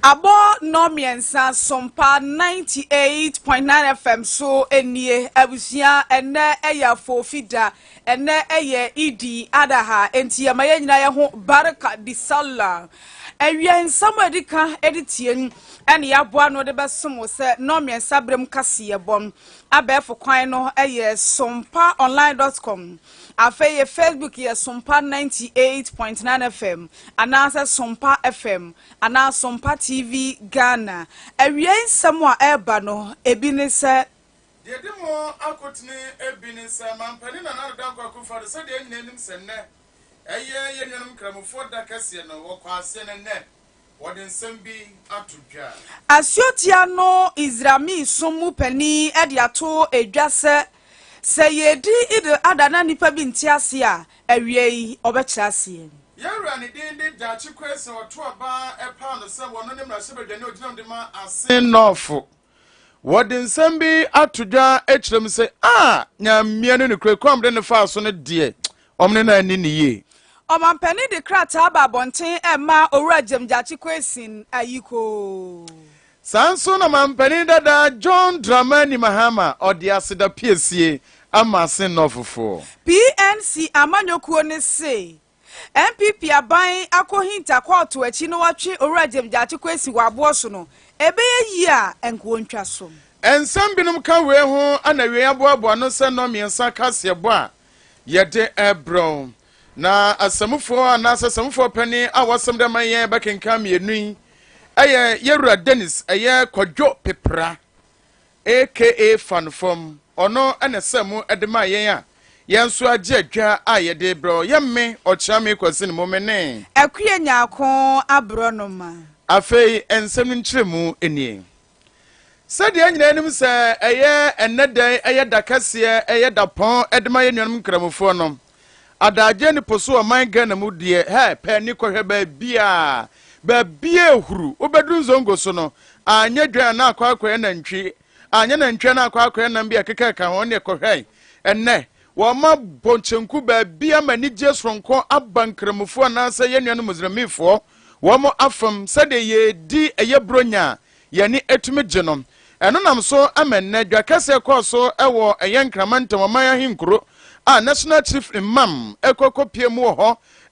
Abɔ nnɔnmiɛnsa Sompa 98.9 FM so nie. Abusua, ɛnnɛ yɛ Afoofi da. Ɛnnɛ yɛ Idi Adaha, enti yɛma yɛn nyinaa yɛ ho Barka di Sallah. Awia nsɛm a ɛdi ka de tie no ɛne yɛaboa ano de bɛsom wo sɛ nnɔnmiɛnsa berɛ mu kaseɛbɔ. Abɛɛfo kwan no yɛ sompaonline dot com. Afei yɛ Facebook yɛ Sompa 98.9 FM anaasɛ Sompa FM anaa Sompa TV Ghana. Awiei nsɛm a ɛreba no, ebi ne sɛ. Deɛ ɛdi mu akotene bi ne sɛ, Mampanin Nana Addo Dankwa Akufo-Addo, sɛdeɛ yɛn nyinaa nim sɛ nnɛ ɛyɛ yɛn nuanom Nkramofoɔ da kɛseɛ no, wɔkɔ aseɛ no nnɛ wɔde nsɛm bi ato dwa. Asuotia no Isrami som mu panin de ato dwa sɛ, sɛ yɛredi Eid al-Adha na nnipa bi nte aseɛ a, awiei ɔbɛkyerɛ aseɛ. Yɛn wura ne din de Daakye Kwesi a ɔto aba paw no sɛ wɔno ne mmarahyɛbadwani a ogyina mu de ma Asen Nɔɔfo. Wɔde nsɛm bi ato dwa kyerɛ mu sɛ, Ah, Nyamea no nokorɛ kwan a wɔde no faa so no deɛ, wɔn ne no anni no yie. Ɔmampanin de krataa ba abɔnten rema Owura James Gyakye Quayson ayikoo. Saa nso na Mampanin dada John Dramani Mahama ɔde aseda piesie ama Asen Nɔɔfofoɔ. PNC amanyɔkuo no se NPP aban akɔhinta kɔɔto akyi na wɔatwe Owura James Gyakye Quayson wɔ aboɔ so no, ɛbɛyɛ yie a ɛnka wɔntwa so. Nsɛm binom ka wei ho na awiei aboaboa ano sɛ nnɔnmiɛnsa kaseɛbɔ a yɛde rebrɛ wo. Na asamufoɔ anaasɛ asamufoɔ panin a wɔasɛm de ama yɛn bɛkenkan mmienu yi yɛ Yɛwura Dennis ɛyɛ Kwadwo Pepra aka Fanfam. Ɔno na ɛsɛ mu de maa yɛn a yɛn nso agye adwa a yɛde rebrɛ wo. Yɛ me Ɔkyeame Kwasi ne mo me ne. Akua Nyarko Aborɔnoma. Afei nsɛm no nkyerɛmu nie. Sɛdeɛ yɛn nyinaa nim sɛ ɛyɛ ɛnnɛ da yi ɛyɛ da kɛseɛ, ɛyɛ da pɔn de ma yɛn nuanom Nkramofoɔ no, adagyeɛ ne po so ɔman Ghana mu deɛ, hɛ, pɛ ani kɔhwɛ baabiara, baabiara ehuru, wobɛduru Nzongo so no, anyɛ dwan a na akɔ akɔyɛ nantwi, anyɛ nantwi a na akɔ akɔyɛ nam bi a ɛkeka ɛka ho, ɛnneɛ kɔhwɛ ɛnnɛ, wɔabɔ kyenku baabiara ma anigyeɛ soronko aba Nkramofoɔ anaasɛ yɛn nuanom Muslimifoɔ wɔn afam, sɛdeɛ yɛredi ɛyɛ Buronya a yɛn ani tumi gye no. Ɛno nam so ma nnɛ dwa kɛseɛ kɔɔ so wɔ ɛyɛ Nkrama ntam ɔman ahenkuro a National Chief Imam kɔ kɔpie mu wɔ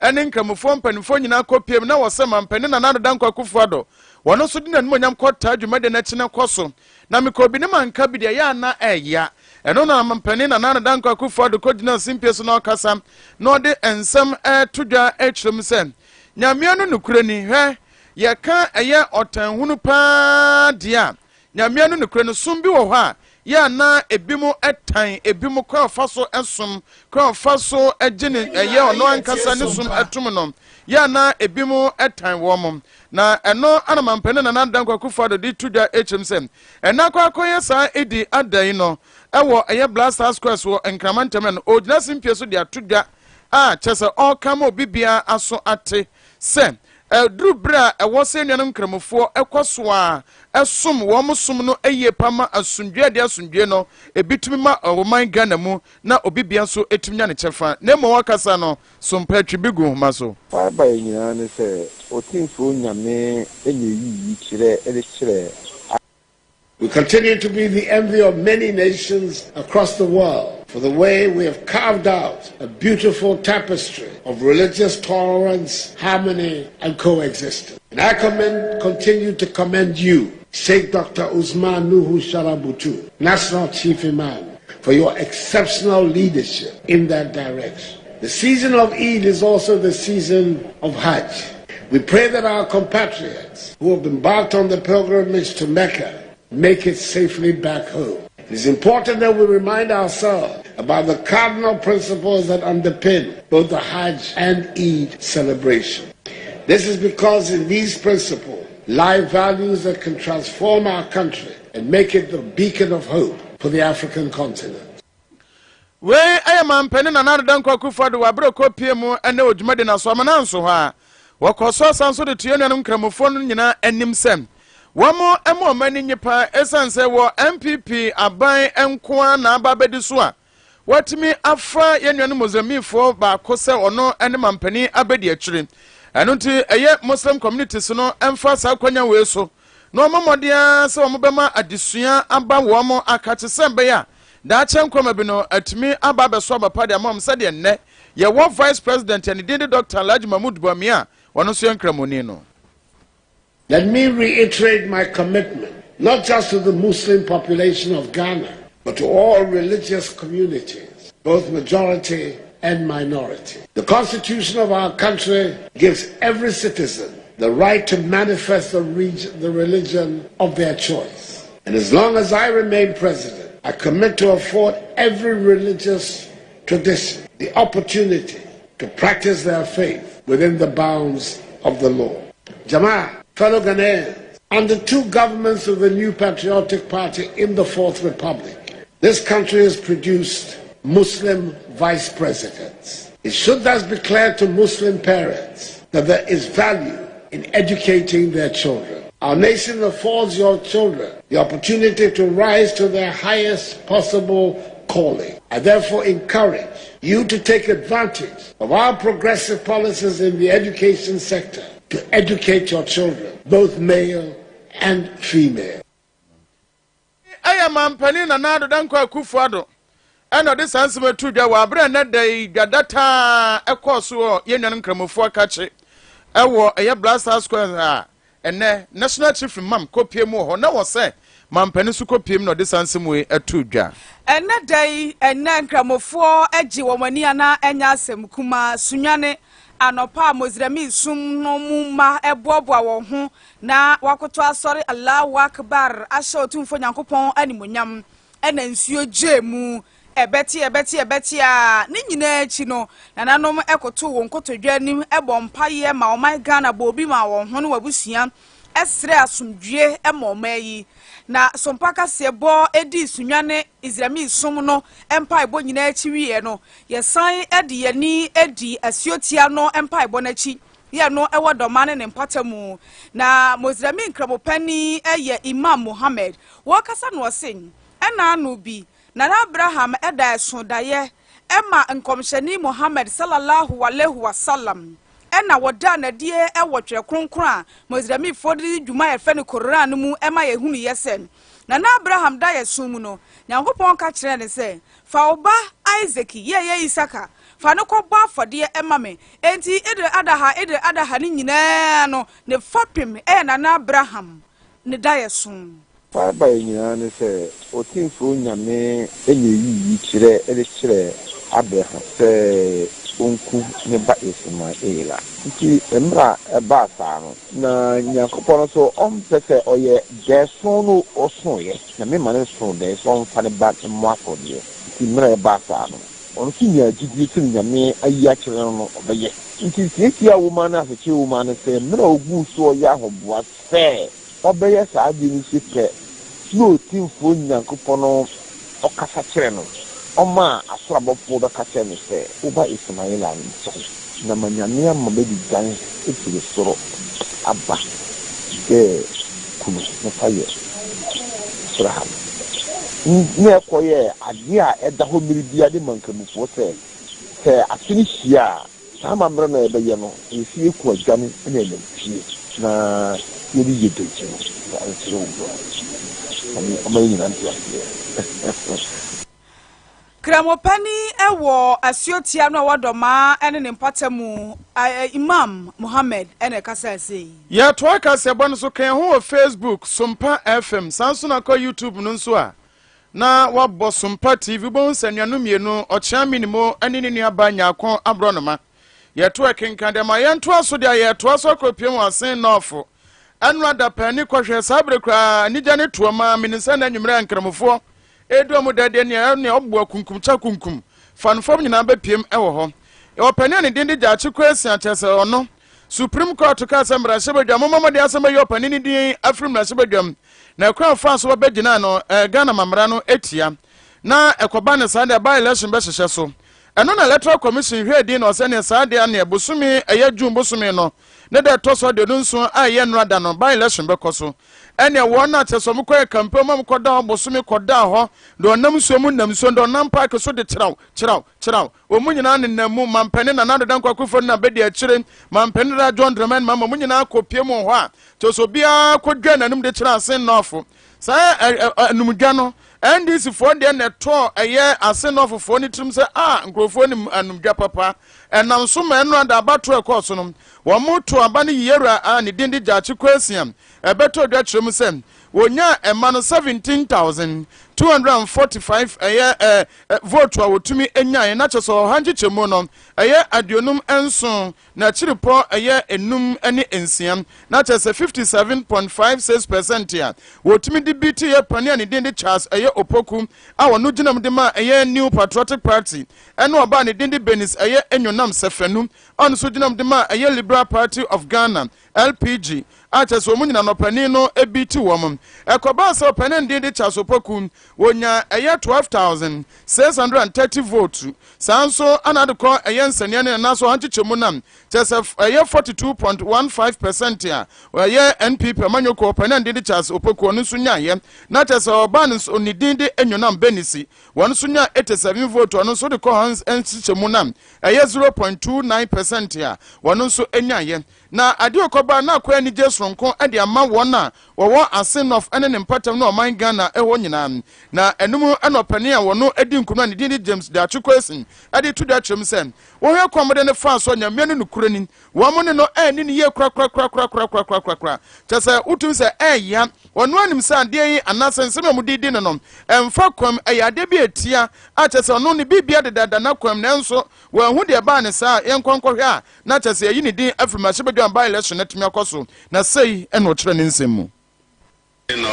hɔ ne Nkramofoɔ mpanimfoɔ nyinaa kɔpie mu na wɔ sɛ Mampanin Nana Addo Dankwa Akufo-Addo wɔn nso de n'animuonyam kɔtaa dwumadie no akyi na kɔ so na mekɔ bi ne manka bi deɛ ɛyɛ a na ɛya. Ɛno na Mampanin Nana Addo Dankwa Akufo-Addo kɔgyinaa simpie so na ɔkasa na ɔde nsɛm to dwa kyerɛ mu sɛ Nyamea no nokorɛ ni, hwɛ, Yɛka ɛyɛ ɔtanhunu paa deɛ a, Nyame ano nokorɛ no, som bi wɔ hɔ a, yɛ a na ebinom tan ebinom kwan a ɔfa so som, kwan a ɔfa so gye ne ɛyɛ ɔno ankasa ne som tom no, yɛ a na ebinom tan wɔn. Na ɛno ana Mampanin Nana Dankwa Akufo-Addo de to dwa kyerɛm sɛ, ɛnna akɔ akɔyɛ saa Idi Adha yi no wɔ ɛyɛ Black Star Squares wɔ Nkraman ntam no, ɔgyina simpie so de ato dwa a kyerɛ sɛ ɔreka ma obi biara aso ate sɛ Ɛduru bere a ɛwɔ sɛ anuanom Nkramofoɔ kɔ so ara som wɔn som no yie pa ma asomdwoeɛ a ɛde asomdwoeɛ no bi tumi ma ɔman Ghana mu na obi bia nso tumi nya ne kyɛfa na mmom ɔkasa no so mpa twi bi gu nhoma so. Farebae nyinaa ne sɛ, Otumfoɔ Nyame na eyi yikyerɛ de kyerɛɛ. We continue to be the envy of many nations across the world for the way we have carved out a beautiful tapestry of religious tolerance, harmony, and coexistence. And I commend, continue to commend you, Sheikh Dr. Usman Nuhu Sharabutu, National Chief Imam, for your exceptional leadership in that direction. The season of Eid is also the season of Hajj. We pray that our compatriots who have embarked on the pilgrimage to Mecca make it safely back home. It is important that we remind ourselves about the cardinal principles that underpin both the Hajj and Eid celebration. This is because in these principles lie values that can transform our country and make it the beacon of hope for the African continent. Wei yɛ Mampanin Nana Addo Dankwa Akufo-Addo wɔ abere a ɔkɔpie mu ne wɔ dwumadi no so Amananso hɔ a wɔkɔ so asan so de to yɛn nuanom Nkramofoɔ no nyinaa anim sɛ wɔn mma wɔn ani nye paa ɛsiane sɛ wɔ NPP aban nko ara na aba abɛdi so a wɔatumi afa yɛn nuanom Mozambiquefoɔ baako sɛ ɔno ne mampanin abɛdi akyire. Ɛno nti ɛyɛ Muslim communities no mfa saa kwanya wei so na wɔmmɔ mmɔden ara sɛ wɔbɛma adesua aba wɔn akakye sɛ ɛbɛyɛ a daakye nkwama bi no atumi aba abɛso aba pa de ama wɔn sɛdeɛ nnɛ yɛwɔ Vice President a ne din de Dɔkta Alhaji Mahmood Bawumia a ɔno nso yɛ Nkramoni no. Let me reiterate my commitment, not just to the Muslim population of Ghana, but to all religious communities, both majority and minority. The constitution of our country gives every citizen the right to manifest the, the religion of their choice. And as long as I remain president, I commit to afford every religious tradition the opportunity to practice their faith within the bounds of the law. Jamaa, fellow Ghanaians, under two governments of the New Patriotic Party in the Fourth Republic, this country has produced Muslim vice presidents. It should thus be clear to Muslim parents that there is value in educating their children. Our nation affords your children the opportunity to rise to their highest possible calling. I therefore encourage you to take advantage of our progressive policies in the education sector to educate your children, both male and female. Ɛyɛ Mampanin Nana Addo Dankwa Akufo-Addo na ɔde saa nsɛm ato dwa wɔ abere a nnɛ da yi dwadataa ɛkɔɔ so wɔ yɛn nuanom Nkramofoɔ akakye ɛwɔ ɛyɛ Black Square a ɛnɛ National Chief Imam kɔpie mu wɔ hɔ na wɔ sɛ mampanin nso kɔpie mu na ɔde saa nsɛm wei ato dwa. Ɛnnɛ da yi, ɛnnɛ Nkramofoɔ gye wɔn ani anaa ɛnyɛ asɛm kumaa, Sunyani, anɔpa a Mozirami som no mu mma boaboa wɔn ho na wɔakoto asɔre Allahu Akbar ahyɛ Otumfoɔ Nyankopɔn animuonyam, ɛna nsuo gyee mu, ɛbɛte, ɛbɛte, ɛbɛte a, ne nyinaa akyi no, nananom koto wɔn nkotodwe anim bɔ mpaeɛ ma ɔman Ghana, bɔ obi ma wɔn ho ne wɔn abusua, srɛ asomdwie ma ɔman yi. Na Sompa kaseɛbɔ dii Sunyani ne Isrami som no mpaebɔ nyinaa akyi wieɛ no, yɛsan de yɛn ani dii Asuotia no mpaebɔ no akyi yɛ no wɔ Dɔma ne ne mpɔtamu. Na Mozirami Nkramopanin yɛ Imam Mohammed. Wɔrekasa no ɔse, Ɛna ano bi, Nana Abraham da ɛso daeɛ ma Nkɔmhyɛni Muhammad Sallallahu Alaihi Wasallam, ɛna wɔdaa no adie wɔ Twerɛ Kronkron a Moziramifoɔ de di dwuma a yɛfrɛ no Koran no mu ma yɛhunuiɛ sɛ, Nana Abraham daeɛso mu no, Nyankopɔn ka kyerɛɛ no sɛ, Fa wo ba Isaac, yɛɛyɛ Isaka, fa no kɔbɔ afɔdeɛ ma me. Enti Idil Adaha, Idil Adaha no nyinaa no, ne fapem yɛ Nana Abraham ne daeɛso. Farebae nyinaa ne sɛ, Otumfoɔ Nyame na eyii yikyerɛ de kyerɛɛ Abraham sɛ onku ne ba Ismael a. Nti mmerɛ a ɛbaa saa no, na Nyankopɔn nso ɔmpɛ sɛ ɔyɛ dɛɛso no ɔsoeɛ, Nyame ma no soo dɛɛ sɛ ɔmfa ne ba mmɔ afɔdeɛ. Nti mmerɛ a ɛbaa saa no, ɔno nso nyaa gyidie sɛ Nyame ayi akyerɛ no no ɔbɛyɛ. Nti ntiatia a woma no asekyerɛ woma no sɛ mmerɛ a ɔguu so ɔyɛ ahoboa sɛ ɔbɛyɛ saa adeɛ no si pɛ na Otumfoɔ Nyankopɔn no ɔkasa kyerɛ no, ɔmaa asoro abɔfoɔ bɛka kyerɛɛ no sɛ, Wo ba Ismaila nkyɛn na ma Nyame ama bɛde dwan afiri soro aba dɛ ku no na fa yɛ sraha no. Na ɛkɔyɛɛ adeɛ a ɛda hɔ mmere biara de ma Nkramofoɔ sɛ, sɛ afe no hyia a, Saa amammerɛ no a yɛbɛyɛ no, ɛyɛ sɛ yɛku agyan ne anantwie na yɛde yɛ dwonkyerɛ no. Saa nkyerɛ wo bra. Nyame ɔma yɛn nyinaa nteaseɛ. Kramopani wɔ Asuotia no a ɛwɔ Dɔmaa ne ne mpɔtamu, Imam Mohammed na ɛkasaa sei. Yɛtoa kaseɛbɔ no so, ka yɛn ho wɔ Facebook, Sompa FM, saa nso na kɔ YouTube no nso a, na wabɔ Sompa TV, wobɛhu sɛ anuanom mmienu, Ɔkyea Minimo ne ne nuabaa Nyarko Aborɔnoma. Yɛto ɛkenka deɛ ma yɛntoa so deɛ yɛtoa so akɔpiem wɔ Asen Nɔɔfo. Ɛno adapaani kɔhwɛ saa bere koraa anigya ne toɔ maa menim sɛ na anwummerɛ a Nkramofoɔ ɛredi wɔn dɛ deɛ nea nea ɔboa kunkum kya kunkum fa no fam nyinaa bɛpiem wɔ hɔ. Ɔpanin a ne din de Gyaakye Kwesi akyerɛ sɛ ɔno Supreme Court kaa sɛ mmarahyɛbadwa momma mmɔden asɛm bɛyi ɔpanin no din afiri mmarahyɛbadwam na ɛkwan a ɔfaa so ba bɛgyinaa no eh, Ghana mammara no tia na ɛkɔba no saa deɛ by election bɛhyehyɛ so. Ɛno na Electoral Commission hwɛɛ din na ɔsɛ neɛ saa deɛ neɛ bosome ɛyɛ June bosome no. Ne da ɛtɔ so 27 a ɛyɛ nnora da no, by-election bɛkɔ so. Ɛnneɛ wɔn a kyerɛ sɛ wɔkɔyɛ campaign ma wɔkɔdaa hɔ bosome kɔdaa hɔ, deɛ ɔnam nsuo mu nam nsuo, deɛ ɔnam park so de kyerɛw, kyerɛw, kyerɛw. Wɔn nyinaa nenam mu, Mampanin Nana Addo Dankwa Akufo-Addo na bɛdi akyire, Mampanin Dada John Dramani Mahama, wɔn nyinaa kɔpie mu wɔ hɔ a, kyerɛ sɛ obiara kɔdwa n'anom de kyerɛ Asen Nɔɔfo. Saa anumdwa no, NDC foɔ deɛ na ɛtɔɔ ɛyɛ Asen Nɔɔfo foɔ no tirim sɛ a nkurɔfoɔ nim anumdwa papa. Ɛnam so ma ɛnora da abatoɔ ɛkɔɔ so no, wɔn to aba no yiyewura a ne din de Gyakye Kwasiam ɛbɛtɔɔ dwa kyerɛ mu sɛ wɔnyaa ɛma no 17,245 ɛyɛ ɛ vote a wɔtumi nyaeɛ na kyerɛ sɛ ɔha nkyekyɛmu no ɛyɛ 57 na akyiripɔ ɛyɛ enum ne nsia na kyerɛ sɛ 57.56 percent a wɔtumi de bi teeɛ panin a ne din de Charles ɛyɛ Opoku a ɔno gyina mu de ma ɛyɛ New Patriotic Party ɛne ɔbaa ne din de Bernice ɛyɛ Enyonam Sefenu a ɔno nso gyina mu de ma ɛyɛ Liberal Party of Ghana LPG a kyerɛ sɛ wɔn nyina no ɔpanin no bi te wɔn. Ɛkɔbaa sɛ ɔpanin din de Charles Opoku, wɔnyaa ɛyɛ 12,630 votes. Saa nso ana de kɔ ɛyɛ nsania ne nana so ɔha nkyekyɛmu no a kyerɛ sɛ ɛyɛ 42.15 percent a ɛyɛ NPP amanyɔkuo ɔpanin a ne din de Charles Opoku ɔno nso nyaeɛ. Na kyerɛ sɛ ɔbaa no nso ne din de Enyonam Benisi wɔn nso nyaa 87 vote ɔno nso de kɔ ɔha nkyekyɛmu no a ɛyɛ 0.29 percent a wɔn nso nyaeɛ. Na adeɛ ɔkɔba na akɔ anigye soronko de ama wɔn a wɔwɔ Asin North ne ne mpatam ne ɔman Ghana hɔ nyinaa. Na ɛno mu na ɔpanin a wɔno di nkunim a ne din de James Daakye Quayson de to dwa kyerɛ mu sɛ, Wohwɛ kwan a wɔde no faa so a Nyame ne nokorɛ ni, wɔn ne no anni no yie korakorakorakorakorakorakorakora. Kyerɛ sɛ wotumi sɛ ɛɛya. Ɔno anim sɛ adeɛ yi anaasɛ nsɛm a wɔde redi no no ɛmfa kwam, ɛyɛ adeɛ bi a ɛtia a kyerɛ sɛ ɔno ne biribia dedaada n'akwam nanso wɔanhu deɛ ɛbaa ne saa a yɛnkɔ nkɔhwɛ a na kyerɛ sɛ yɛayi ne din afiri mmarahyɛbadwam by-election no atumi akɔ so, na sei na ɔkyerɛ ne nsɛm mu. And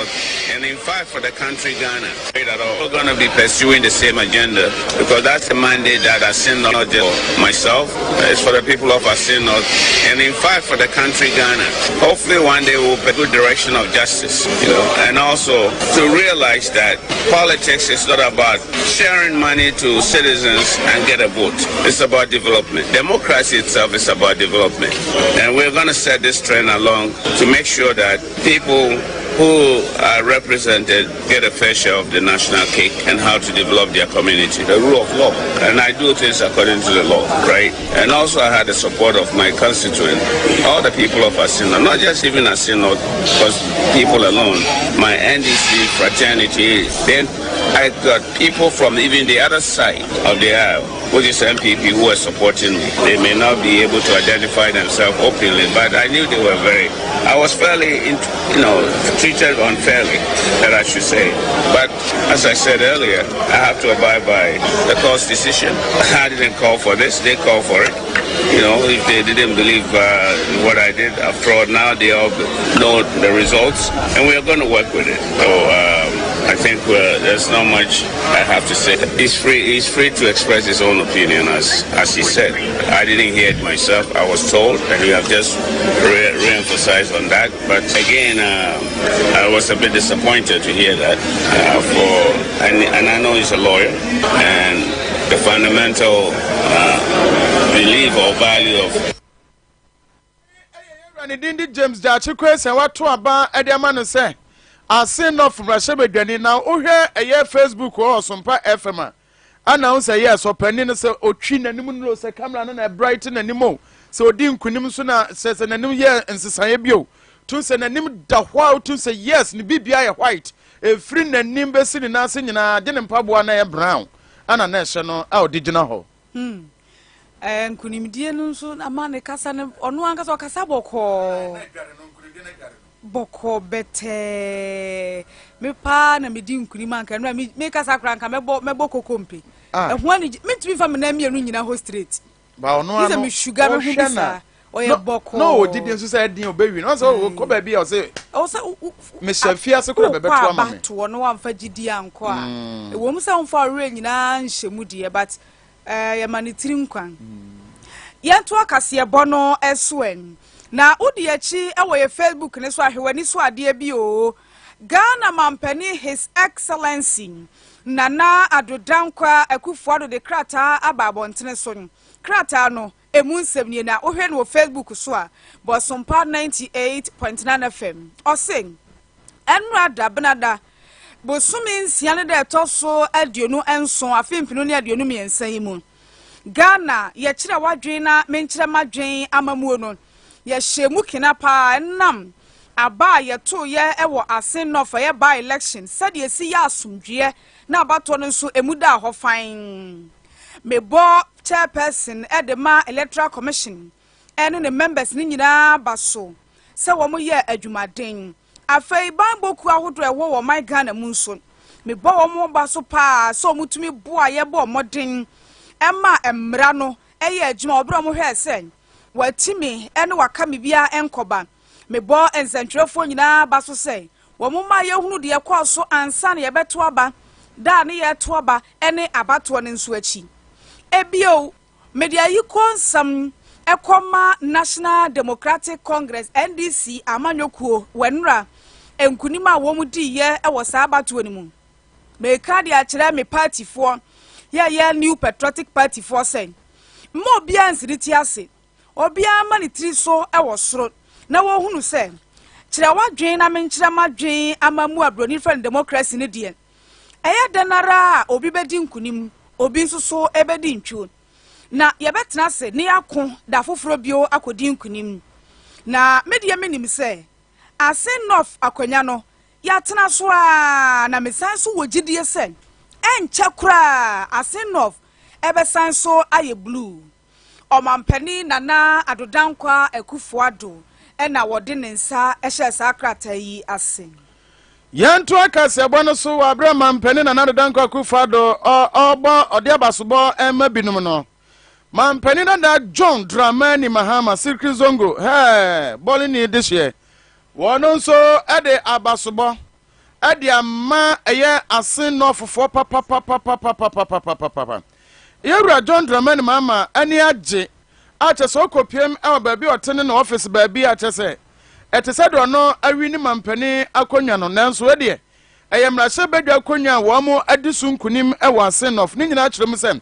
in fact for the country Ghana at all. We're going to be pursuing the same agenda because that's the mandate that Assin North just for myself, it's for the people of Assin North, and in fact for the country Ghana. Hopefully one day we'll be good direction of justice, you know, and also to realize that politics is not about sharing money to citizens and get a vote. It's about development. Democracy itself is about development. And we're going to set this trend along to make sure that people who are represented get a fair share of the national cake and how to develop their community, the rule of law. And I do things according to the law, right? And also I had the support of my constituent, all the people of Asino, not just even Asino, because people alone, my NDC fraternity, then I got people from even the other side of the aisle, which is NPP, who were supporting me. They may not be able to identify themselves openly, but I knew they were very, I was fairly, you know, treated unfairly, that I should say. But as I said earlier, I have to abide by the court's decision. I didn't call for this, they called for it. You know, if they didn't believe what I did, after all, now they all know the results, and we are going to work with it. So I think there's not much I have to say. He's free. He's free to express his own opinion, as as he said. I didn't hear it myself. I was told, and you have just re-emphasized on that. But again, I was a bit disappointed to hear that. For and, and I know he's a lawyer, and the fundamental belief or value of ne din de James Gyakye Quayson wato aba de ama no sɛ Assin North mmarahyɛbadwani na wohwɛ ɛyɛ Facebook wɔ Ɔsompa FM a ana wo sɛ yes ɔpanin no sɛ ɔtwi n'anim nuro sɛ camera no na ɛbright n'anim o sɛ ɔdi nkunim nso na sɛ sɛ n'anim yɛ nsesaeɛ bio tun sɛ n'anim da hɔ a wotun sɛ yes ne bibia yɛ white ɛfiri n'anim bɛsi ne nan ase nyinaa de ne mpaboa na ɛyɛ brown ana na ɛhyɛ no a ɔde gyina hɔ. Nkunimdie no nso ama ne kasa no ɔno ankasa ɔkasa bɔkɔɔ bɔkɔɔ bɛtɛɛ me paa na medi nkunim anka no a me kasa koraa nka mɛbɔ mɛbɔ kokompe. Ah. Ɛho anigye mentumi nfa me nan mmienu nyina hɔ straight. Ba ɔno ano sɛ mesuga me ho bi saa ɔyɛ bɔkɔɔ. Na ɔwɔ gyidie nso sɛ ɛdin ɔbɛwi no ɔsɛ ɔkɔ baabi a ɔsɛ mehyɛ fie ase koraa bɛbɛto ama me. Wokɔ abatoɔ na wamfa gyidie ankɔ a ɛwɔ mu sɛ womfa ɔwerɛ nyinaa nhyɛ mu deɛ but Ɛɛ, yɛma ne tiri nkwa. Yɛntoa kaseɛbɔ no so ɛ. Na wodi akyi wɔ yɛ Facebook no so a, hwɛ w'ani so adeɛ bi oo. Ghana Mampanin His Excellency Nana Addo Dankwa Akufo-Addo de krataa aba abɔntene so. Krataa no. Emu nsɛm nie, na wohwɛ no wɔ Facebook so a, bɔ Sompa 98.9 FM. Ɔse, Ɛnora da Benada, bosome nsia ne da ɛtɔ so 27 afe 2023 yi mu, Ghana, yɛkyerɛ w'adwene na menkyerɛ m'adwene amammuo no, yɛhyɛɛ mu kena paa ɛnam aba a yɛtoeɛ wɔ Asen North ɛyɛ by election sɛdeɛ ɛsi yɛ asomdwoeɛ na abatoɔ no nso ɛmu daa hɔ fann. Mebɔ chairperson de ma Electoral Commission ne ne members no nyinaa aba so sɛ wɔn yɛɛ adwumaden. Afei banbɔ kuo ahodoɔ a ɛwɔ wɔ ɔman Ghana mu nso, mebɔ wɔn aba so paa sɛ wɔn tumi boa yɛ bɔɔ mmɔden ma mmara no yɛɛ adwuma wɔ berɛ a wɔn hwɛɛ sɛ wɔatimi ne wɔaka me biara nkɔba. Mebɔ nsɛntwerɛfoɔ nyinaa aba so sɛ wɔn mma yɛhunu deɛ ɛkɔɔ so ansa na yɛbɛto aba, da a ne yɛreto aba ne abatoɔ no nso akyi. Ebio, mede ayikɔ nsɛm kɔma National Democratic Congress, NDC, amanyɔ kuo wɔ nnora nkunim a wɔn diiɛ wɔ saa abatoɔ no mu. Meka de akyerɛ me partyfoɔ, yɛyɛ New Patriotic Partyfoɔ sɛ, mma obiara nsi ne ti ase. Obiara mma ne tiri so wɔ soro na wɔnhunu sɛ, kyerɛ w'adwene na menkyerɛ m'adwene amammuo a buroni frɛ no democracy no deɛ, ɛyɛ dɛn ara a obi bɛdi nkonim, obi nso so bɛdi ntwuo. Na yɛbɛtena ase na yɛako da foforɔ bio akɔdi nkonim. Na me deɛ menim sɛ, Asen North akonnwa no, yɛatena so ara, na mesan nso wɔ gyidie sɛ, ɛnkyɛ koraa Asen North ɛbɛsan so ayɛ blue. Ɔmampanin Nana Addo Dankwa Akufo Addo na wɔde ne nsa hyɛɛ saa krataa yi ase. Yɛntoa kaseɛbɔ no so wɔ aberɛ a Mampanin Nana Addo Dankwa Akufo Addo ɔrebɔ ɔde abasobɔ rema binom no. Mampanin dada John Dramani Mahama Sirkri Zongo hɛɛ bɔleni dehyeɛ wɔn nso de abasobɔ de ama ɛyɛ asen nɔɔfofoɔ papapapapapapapapapa. Yɛwura John Dramani Mahama ani agye a kyɛ sɛ ɔkɔpiem wɔ baabi a ɔte ne ne ɔfis baabi a kyɛ sɛ ɛte sɛ deɛ ɔno awi ne mampanin akonnwa no, nanso ɛdeɛ ɛyɛ mmarahyɛ badwa akonnwa a wɔn adi so nkunim wɔ Asen North. Ne nyinaa kyerɛ mu sɛ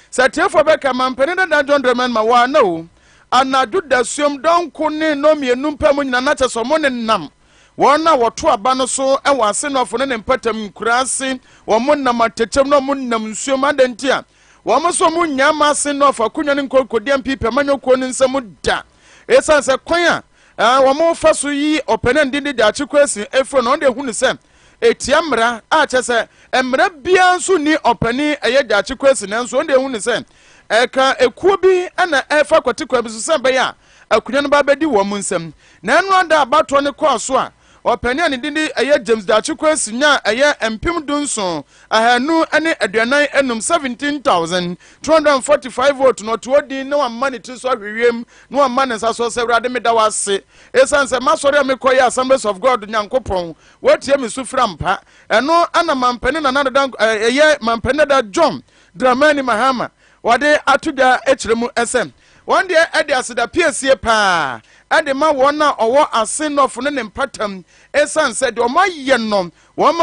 sɛ atiefoɔ bɛka mampanin dada John Dramani ma wɔana o anadwo dasuom dɔnko ne nnɔmmienu mpa mu nyinaa na kyɛ sɛ ɔmo ne nam Wɔn a wɔto aba no so wɔ Asenɔfo ne ne mpɔtam nkuraa ase, wɔn nam atɛkyɛm na wɔn nam nsuom. Adɛn nti a wɔn nso wɔn nnya mma Asenɔfo akonnwa no nkɔ nkɔdi NPP amanyɔkuo no nsam da? Esiane sɛ kwan a wɔn fa so yi ɔpanin a ne din de Gyakye Quayson afiri no, wɔn deɛ hu no sɛ ɛtia mmara, a kyerɛ sɛ mmara biara nso nni ɔpanin ɛyɛ Gyakye Quayson, nanso wɔn deɛ hu no sɛ ɛka ekuo bi na ɛrefa kwati kwan bi so sɛ ɛbɛyɛ a akonnwa no ba bɛdi wɔn nsam. Na ɛno ada a abatoɔ no kɔɔ so a, ɔpanin a ne din de ɛyɛ James Daakye Kwesi nyaa ɛyɛ 17,245, 17,245 vote na ɔte hɔ din na wama ne tiri so ahwe wiem na wama ne nsa so sɛ, Awurade meda wo ase ɛsiane sɛ m'asɔre a mekɔ yɛ Assemblies of God Nyankopɔn woatie me sufrɛ ampa. Ɛno ana mampanin Nana Addo Dankwa ɛyɛ mampanin dada John Dramani Mahama wɔde ato dwa kyerɛ mu sɛ wɔn deɛ ɛde aseda piesie paa de ma wɔn a ɔwɔ Asen North ne ne mpatam esiane sɛ deɛ wɔn ayɛ no wɔn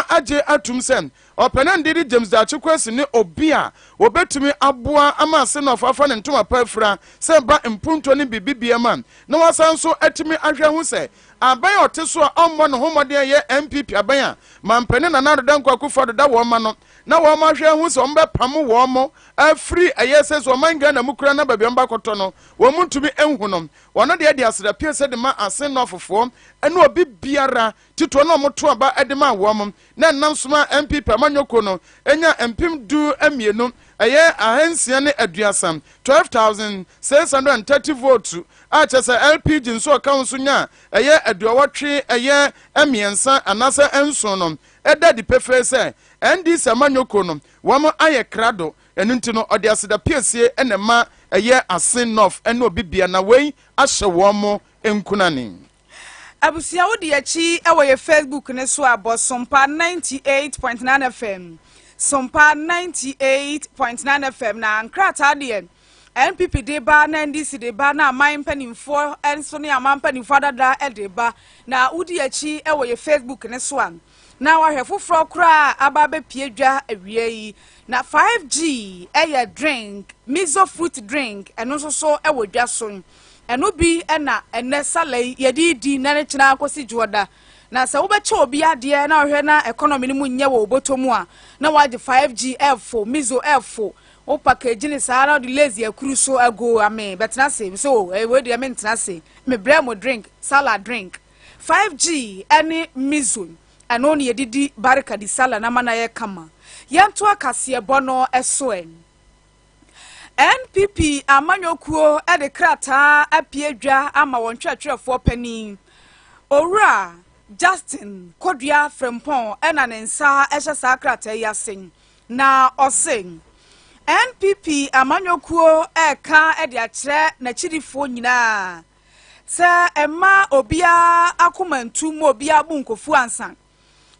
agye atum sɛ Ɔpanandi de James Daakye Kwesi ne obi a wɔbɛtumi aboa ama Asen North afa ne ntoma pa afira sɛ ɛba mpuntuo ne biribi biara mu a na wasan nso atumi ahwɛ ahu sɛ aban a ɔte so a ɔmmɔ ne ho mmɔden a ɛyɛ NPP aban a Mampanin Nana Addo Dankwa Akufo-Addo da wɔn ma no na wɔn ahwɛ ahu sɛ wɔn bɛpamo wɔn afiri ɛyɛ sɛ sɛ ɔman Ghana mu koraa na baabi a wɔn bakɔtɔ no wɔn ntumi nhu no. Wɔn deɛ de aseda pie sɛ de ma Asen Northfoɔ ne obi biara titoɔ na wɔn to aba de maa wɔn na ɛnam so maa NPP amanyɔkuo no nya 12,630, 12,630 votes a kyerɛ sɛ LPG nso ɔka ho nso nyaa ɛyɛ aduɔwɔtwe ɛyɛ mmiɛnsa anaasɛ nson no. Ɛda adi pefee sɛ NDC amanyɔkuo no wɔn ayɛ krado, ɛno nti no ɔde aseda piesie na ɛma ɛyɛ Asen North ne obi bia na wei ahyɛ wɔn nkunane. Abusua wodi akyi wɔ yɛ Facebook no so a bɔ Sompa 98.9 FM Sompa 98.9 FM na nkrataa deɛ NPP de ba na NDC de ba na aman mpanimfoɔ nso ne aman mpanimfoɔ adada de ba na wodi akyi wɔ yɛ Facebook no so a. Na wahwɛ foforɔ koraa a aba abɛpue dwa awia yi. Na 5G yɛ drink, miso fruit drink, ɛno nso so wɔ dwa so. Ɛno bi na ɛnnɛ sala yi yɛde redi nnɛ ne kyena kɔsi dwoɔda. Na sɛ wobɛkyɛ obi adeɛ na wohwɛ na economy no mu nyɛ wɔ wo bɔtɔ mu a, na woagye 5G ɛfo, miso ɛfo, wo package no saa na wode lazy akuru so ago ame bɛtena ase. Mesɛ o, eh, wei deɛ mentena ase. Mebrɛ mo drink, salad drink. 5G ne miso, ɛno na yɛde di barika di salad na ama no ayɛ kama. Yɛntoa kaseɛbɔ no so ɛ. NPP amanyɔkuo de krataa apue dwa ama wɔn twerɛtwerɛfoɔ panin, Owura Justin Kodua Frimpong na ne nsa hyɛ saa krataa yi ase. Na ɔse NPP amanyɔkuo reka de akyerɛ n'akyirifoɔ nyinaa sɛ mma obiara akoma ntu mma obiara bo nkofu ansa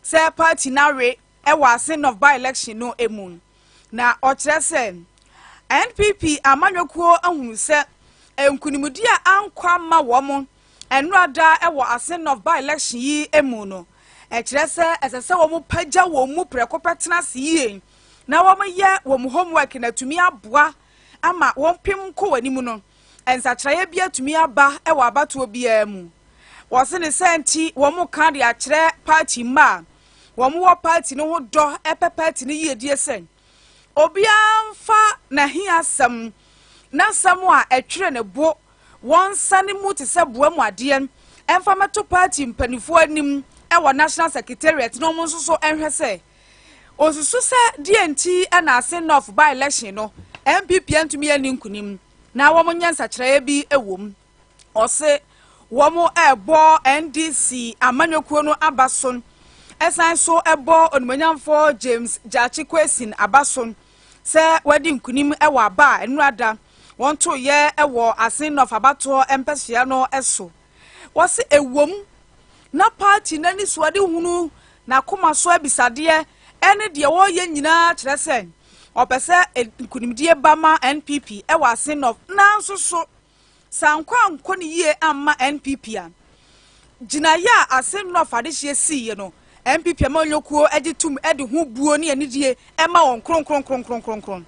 sɛ party no awe wɔ Asin North by-election no mu. Na ɔkyerɛ sɛ NPP amanyɔkuo ahunu sɛ nkunimdie a ankɔ amma wɔn nnora da wɔ Asin North by-election yi mu no, ɛkyerɛ sɛ ɛsɛ sɛ wɔpagya wɔn mu prɛko pɛ tena ase yie na wɔyɛ wɔn homework na atumi aboa ama wɔpem kɔ wɔn anim no, nsakyeraeɛ bi atumi aba wɔ abatoɔ biara mu. Wɔse ne saa nti wɔka de akyerɛ party mma a wɔwɔ party no ho dɔ pɛ party no yiedie sɛ obiara mfa n'ahiasɛm, n'asɛm a ɛtwere ne bo, wɔnsane mu te sɛ boa mu adeɛ mfa mmɛto party mpanimfoɔ anim wɔ National Secretariat na wɔn nso so nhwɛ sɛ osusu sɛ deɛ nti na Asin North by-election no NPP antumi anni nkunim na wɔnyɛ nsakyeraeɛ bi wɔ mu. Ɔse wɔn ɛrebɔ NDC amanyɔkuo no aba so, ɛsan so ɛbɔ Onimuonyamfoɔ James Gyakye Quayson aba so sɛ wadi nkunim wɔ aba a nnora da wɔn toeɛ wɔ Asin North abatoɔ mpɛsoa no so. Wɔse ɛwom na party no anisoadehunu, n'akoma so abisadeɛ ɛne deɛ wɔreyɛ nyinaa kyerɛ sɛ ɔpɛ sɛ nkunimdie ba ma NPP wɔ Asin North, nanso so Sɛ ankɔ ankɔ no yie amma NPP a, gyinaeɛ a Asen North adehyeɛ siiɛ no, NPP amanyɔkuo gye tom de ho buo ne anidie ma wɔn kronkronkronkronkron.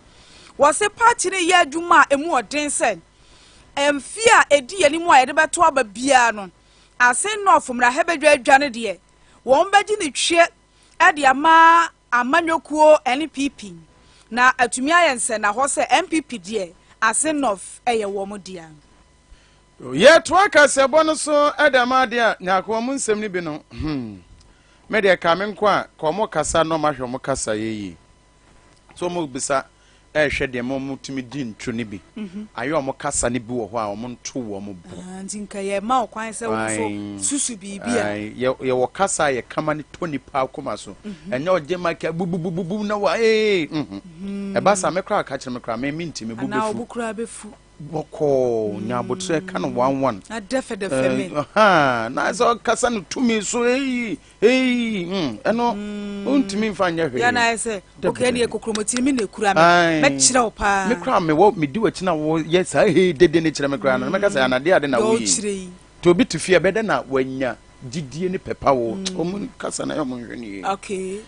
Wɔse party no reyɛ adwuma a ɛmu ɔden sɛ mfeɛ a ɛdi anim a yɛde bɛto aba biara no, Asen North mmarahyɛbadwa adwa no deɛ, wɔbɛgye no twie de ama Amanyɔkuo NPP na atumi ayɛ nsɛnnahɔ sɛ NPP deɛ Ase North yɛ wɔn dea. Yɛtoa kaseɛbɔ no so de ama adeɛ a Nyarko wɔn nsɛm no bi no hmm me deɛ ka me nko a ka wɔn kasa na wɔn ahwɛ wɔn kasa yɛ yie so wɔn bisa rehwɛ deɛ ma wɔtumi di ntwo no bi. Mhm. Ayɛ wɔn kasa no bi wɔ hɔ a wɔn nto wɔn bo. Ah, nti nka yɛ ma ɔkwan sɛ wɔn nso susu biribi a. Yɛ yɛwɔ kasa a yɛka ma no tɔ nipa akoma so. Mhm. Ɛnyɛ ɔgye ma ka bubububu na wa ee. Mhm. Ɛba saa me koraa ka kyerɛ me koraa me me nti me bo bɛfu. Anaa obo koraa bɛfu. Bɔkɔɔ nya abotrɛ ka no one one. Na dɛfɛdɛfɛ me. Na sɛ ɔkasa no tumi so eyi eyi hmm ɛno ntumi nfa nyɛ hwee. Yɛn ayɛ sɛ okay ɛne kokromoti mi na ekura me mɛkyerɛ wo paa. Me kura me wɔ me di w'akyi na wɔ yɛ saa hei dede ne kyerɛ me kura no mɛka sɛ anade ade na woyi. Nti obi te fie ɛbɛdɛ na wanya gyidie ne pɛpa wo ɔmo kasa na yɛ ɔmo nhwɛ ne yie. Okay.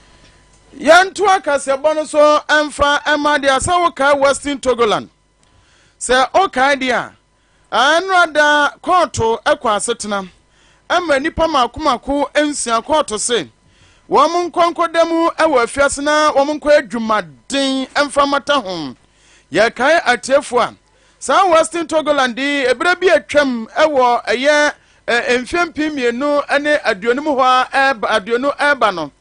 Yɛnto akaseɛbɔ no so mfa mma deɛ sɛ wokae Western Togoland. Sɛ wokae deɛ a, nnora da kɔɔto kɔ asetena ma nnipa mako mako nsia kɔɔto se wɔn nkɔ nkɔda mu wɔ afiase na wɔn nkɔ adwumaden mfa mmata ho. Yɛkae atiefo a, saa Western Togoland yi ebere bi atwam wɔ ɛyɛ mfeɛ 2020 mu hɔ a 20 ɛreba no,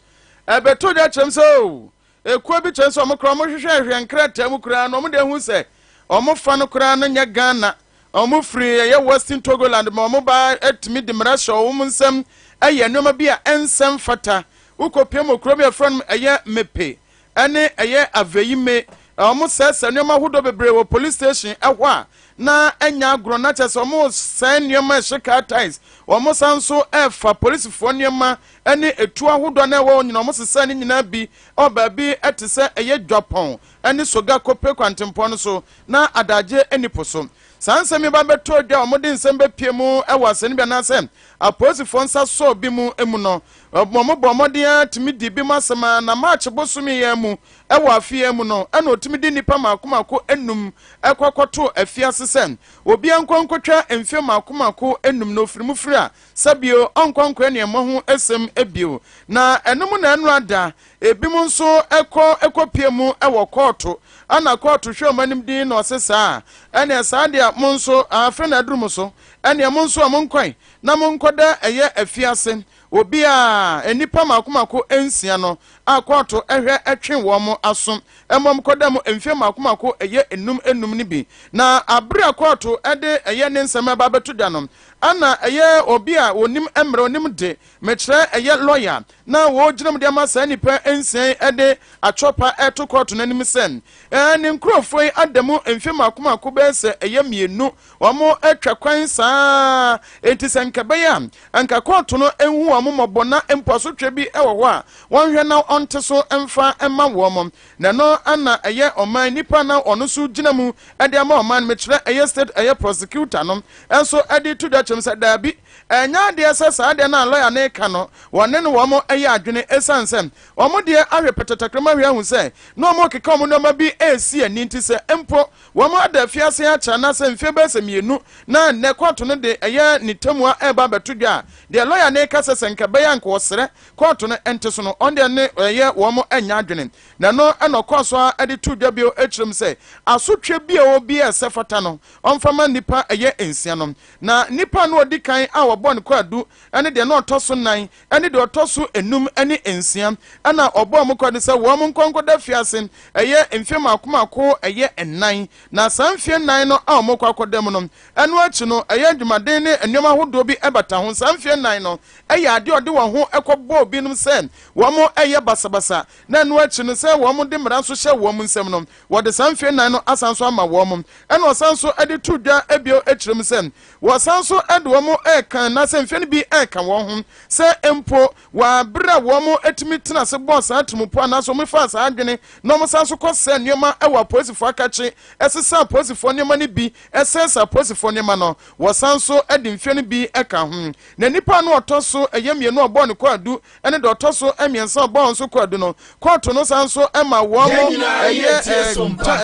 ɛbɛto dwa kyerɛm sɛ o Ekuo bi kyerɛ sɛ wɔn koraa wɔhwehwɛ hwɛ nkrataa mu koraa no wɔn de ahu sɛ wɔn fa no koraa no nyɛ Ghana. Wɔn firi ɛyɛ Western Togoland ma wɔn ba atumi de mmara hyɛ wɔn nsam ɛyɛ nneɛma bi a ɛnsɛ mfata. Wokɔpie mu kuro bi a ɛfrɛ no ɛyɛ Mepe ɛne ɛyɛ Aveyime. Wɔn sɛesɛe nneɛma ahodoɔ bebree wɔ police station ɛhɔ a na ɛnyɛ agorɔ na kyerɛ sɛ wɔn sɛe nneɛma ɛhyɛ car tyres. Wɔn san nso ɛfa polisifoɔ nneɛma ne etuo ahodoɔ na ɛwɔ hɔ nyinaa, wɔsesaa ne nyinaa bi wɔ baabi te sɛ ɛyɛ Dwapɔn ne Soga Kope kwantempɔn no so na adagye nni po so. Saa nsɛm yi ba bɛtɔɔ dwa a wɔde nsɛm bɛpue mu wɔ asɛnnibea anaasɛ apolisifoɔ nsa sɔɔ bi mu mu no, wɔbɔɔ mmɔden ara tumi dii binom asɛm ara na March bosome yi ara mu wɔ afe yi ara mu no na ɔtumi de nnipa mmaako mmaako nnum kɔ kɔtoo afiase sɛ obiara nkɔ nkɔtwa mfeɛ mmaako mmaako nnum na ɔfiri mu firi a sɛ bio ɔnkɔ nkɔyɛ nea ɛmmɔ ho asɛm bio. Na ɛno mu na ɛno ada ebinom nso kɔ kɔpie mu wɔ kɔɔto ɛna kɔɔto hwɛ wɔn anim din na ɔse saa ɛneɛ saa deɛ mo nso afei na aduru mo so ɛneɛ mo nso a monkɔe na monkɔda ɛyɛ afiase Obi a nnipa mmaako mmaako nsia no a kɔɔto hwɛ twe wɔn aso mmom kɔda mu mfe mmaako mmaako ɛyɛ nnum nnum no bi. Na bere a kɔɔto de ɛyɛ ne nsɛm reba abɛto dwa no, ɛna ɛyɛ obi a onim mmara, onim de, mekyerɛ ɛyɛ lɔya, na ɔregyina mu de ama saa nnipa nsia yi de atwɔpa reto kɔɔto no anim sɛ ne nkurɔfoɔ yi ada mu mfe mmaako mmaako bɛyɛ sɛ ɛyɛ mmienu, wɔatwa kwan saa ara, enti sɛ nka ɛbɛyɛ a Anka kɔɔto no nhu wɔn mmɔbɔ na mpo asotwe bi wɔ hɔ a wɔnhwɛ na ɔnte so mfa mma wɔn. Na ɛno na ɛyɛ ɔman nipa na ɔno nso gyina mu de ama ɔman no, mekyerɛ ɛyɛ state ɛyɛ prosecutor no nso de to dwa kyerɛ mu sɛ daabi, ɛnyɛ adeɛ sɛ saa adeɛ no a lɔya no reka no wɔne no wɔn yɛ adwene ɛsiane sɛ wɔn deɛ ahwɛ pɛtɛtɛkrɛma hwɛ ahu sɛ na wɔn rekeka wɔn nneɛma bi resi ani nti sɛ mpo Wɔada afiase akyɛ anaasɛ mfeɛ bɛyɛ sɛ mmienu na nnɛ kɔɔto no de ɛyɛ ne tɛmua reba abɛto dwa a, deɛ lɔya no reka sɛ sɛ nka ɛbɛyɛ a nka ɔsrɛ kɔɔto no nte so no, ɔno deɛ ne ɛyɛ wɔn nyɛ adwene. Na ɛno na ɔkɔɔ so ara de too dwa bio kyerɛ mu sɛ asotweɛ bi a ɛwɔ bi a ɛsɛ fata no ɔmfa ma nnipa ɛyɛ nsia no. Na nnipa a na ɔdi kan a wɔbɔɔ no kwaadu ne deɛ na ɔtɔ so nnan ne deɛ ɔtɔ so enum ne nsia na ɔbɔɔ wɔn kwaadu sɛ wɔn nkɔ nkɔda afiase ɛyɛ mfeɛ mmaako mmaako ɛyɛ nnan. Na saa mfeɛ nnan no a wɔkɔ akɔda mu no, ɛno akyi no ɛyɛ adwumaden ne nneɛma ahodoɔ bi bata ho. Saa mfeɛ nnan no yɛ adeɛ a ɔde wɔn ho kɔbɔɔ binom sɛ wɔyɛ basabasa, na ɛno akyi no sɛ wɔde mmara nso hyɛ wɔn nsam no, wɔde saa mfeɛ nnan no asan nso ama wɔn. Ɛna ɔsan nso de too dwa bio kyerɛ mu sɛ wɔsan nso de wɔn reka anaasɛ mfeɛ no bi reka wɔn ho sɛ mpo wɔ berɛ a wɔn tumi tena ase bɔɔ saa atirimupo anaasɛ wɔn faa saa adwene na wɔn san nso kɔsɛɛ nneɛma wɔ apolisifoɔ akakye, ɛsesa apolisifoɔ nneɛma no bi, ɛsɛɛsɛ apolisifoɔ nneɛma no, wɔsan nso de mfeɛ no bi ka ho. Na nipa a na ɔtɔ so ɛyɛ mmienu a ɔbɔɔ ne kwaadu ne deɛ ɔtɔ so mmiɛnsa a ɔbɔɔ nso kwaadu no, kɔɔto no san nso ma wɔn ɛyɛ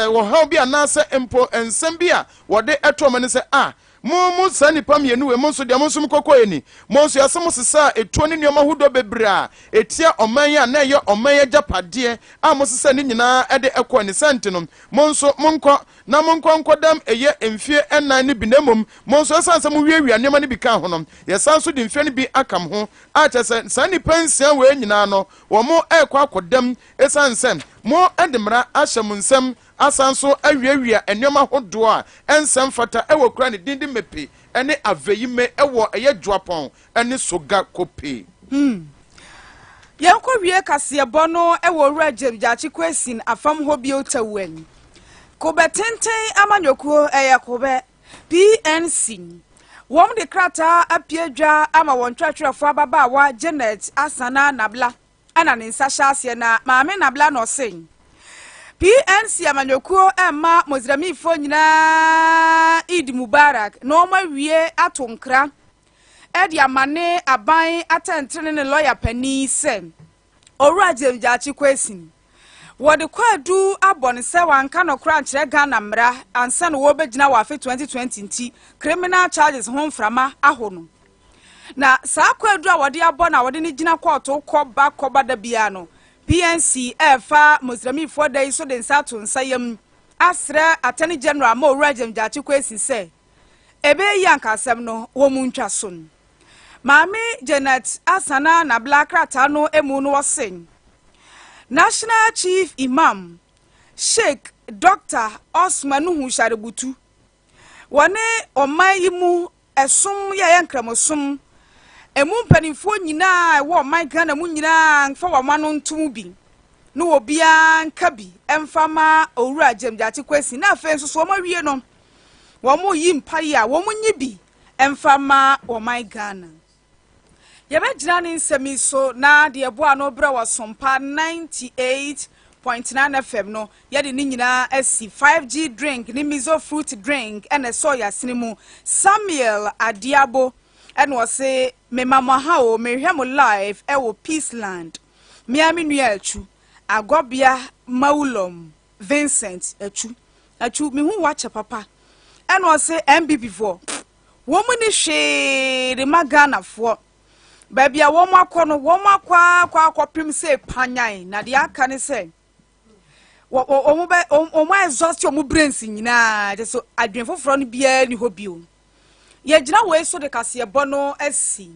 ɔhaw bi anaasɛ mpo nsɛm bi a wɔde to wɔn ani sɛ, A, mo mo saa nnipa mmienu wei, mo nso deɛ mo nso mokɔkɔɛ ni, mo nso yɛse mo sesaa etuo ne nneɛma ahodoɔ bebree a ɛtia ɔman yi a na ɛyɛ ɔman yi agyapadeɛ a mosesaa ne nyinaa de kɔɛ ne saa nti no, mo nso monkɔ na monkɔ nkɔdam ɛyɛ mfeɛ nnan no bi na mmom mo nso ɛsiane sɛ mowiawia nneɛma no bi kaa ho no, yɛsan nso de mfeɛ no bi aka mo ho a kyerɛ sɛ saa nnipa nsia wei nyinaa no wɔn rekɔ akɔdam ɛsiane sɛ mo de mmara ahyɛ mo nsam asan nso awiawia nneɛma hodoɔ a ɛnsɛ mfata wɔ kura ne din de Mepe ne Aveyime wɔ ɛyɛ Juapong ne Soga Kope. Yɛnkɔ wie kaseɛbɔ no wɔ Owura James Gyakye Quayson afam hɔ bio Tawuan. Kobɛ tenten amanyɔkuo ɛyɛ Kobɛ, PNC. Wɔn de krataa apue dwa ama wɔn twerɛtwerɛfoɔ ababaawa Janet Asana Nabla ɛna ne nsa hyɛ aseɛ na Maame Nabla na ɔse PNC amanyɔkuo ɛma Mozramifoɔ nyinaa Eid Mubarak na wɔn awie ato nkra ɛde ama ne aban atɛntene ne lɔya panin sɛ Owura James Gyakye Quayson wɔde kwaadu abɔ no sɛ wanka nɔkorɛ ankyerɛ Ghana mmara ansa na wɔrebɛgyina wɔ afe 2020 nti criminal charges ho mframa aho no. Na saa kwaadu a wɔde abɔ no a wɔde no gyina kɔɔto kɔ ba kɔ ba da biara no, PNC ɛrefa Mozramifoɔ da yi so de nsa ato nsa yam asrɛ Attorney General ma Owura James Gyakye Quayson sɛ ɛbɛyɛ yie anka asɛm no wɔn mu ntwa so. Maame Janet Asana Nabla krataa no mu no ɔse, National Chief Imam Sheikh Dr. Osman Nuhu Sharubutu wɔne ɔman yi mu ɛsom yɛ ɛyɛ nkramosom emu mpanimfoɔ nyinaa ɛwɔ ɔman Ghana mu nyinaa mfa wɔn ano ntom bi na obiara nka bi mfa ma Owura James Gyakye Quayson na afei nso so wɔn awie no wɔn yi mpaeɛ a wɔn nyi bi mfa mma ɔman Ghana. Yɛbɛgyina ne nsɛm yi so na deɛ ɛboa ano berɛ wɔ Sompa 98.9 FM no, yɛde ne nyinaa asi 5G drink ne miso fruit drink ɛna ɛsɔɔ yɛasene mu. Samuel Adiabo. Ɛna ɔse mema mo aha o, mehwɛ mo live ɛwɔ Peaceland. Mea me nua Atsu, Agɔbea Mawulom Vincent Atsu. Atsu, mehu wakyɛ papa. Ɛna ɔse NPP foɔ, wɔn mu ni hwee de ma Ghanafoɔ. Baabi a wɔn akɔ no, wɔn akɔ akɔ akɔpem sɛ panyan, na deɛ aka ne sɛ wɔn bɛ wɔn exhaust wɔn brains nyinaa kyɛ so adwene foforɔ no biara ni hɔ bio. Yɛgyina wei so de kaseɛbɔ no asi.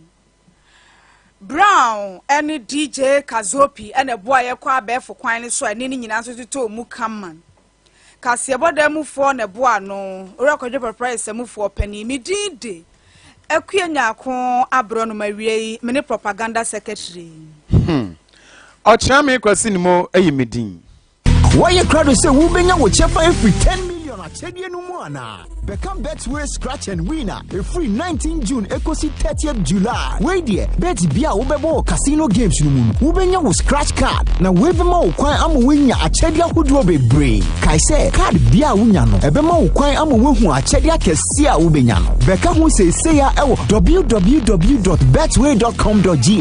Brown ne DJ Kazopi ɛna ɛboa yɛkɔ abɛɛfo kwan no so a ɛne ne nyinaa nso totɔ mu kama. Kaseɛbɔ dan mufoɔ na ɛboa no. Owura Kwadwo Pɛprɛ sɛmufoɔ panin. Me din de Akua Nyaako aborɔ no ma wie yi, me ne propaganda secretary. Ɔkyerɛ me Kwasi ne mo ayi me din. Wɔyɛ krado sɛ wobɛnya wo kyɛfa ɛfiri 10 million akyɛdeɛ no mu anaa? Bɛka Betway Scratch and Win a ɛfiri 19 June ɛkɔsi 30th July. Wei deɛ, bet bia a wobɛbɔ wɔ casino games no mu no, wobɛnya wo scratch card, na wei bɛma wo kwan ama woanya akyɛdeɛ ahodoɔ bebree. Kae sɛ card bia a wonya no, ɛbɛma wo kwan ama woahu akyɛdeɛ akɛseɛ a wobɛnya no. Bɛka ho seesei a ɛwɔ www.betway.com.gh.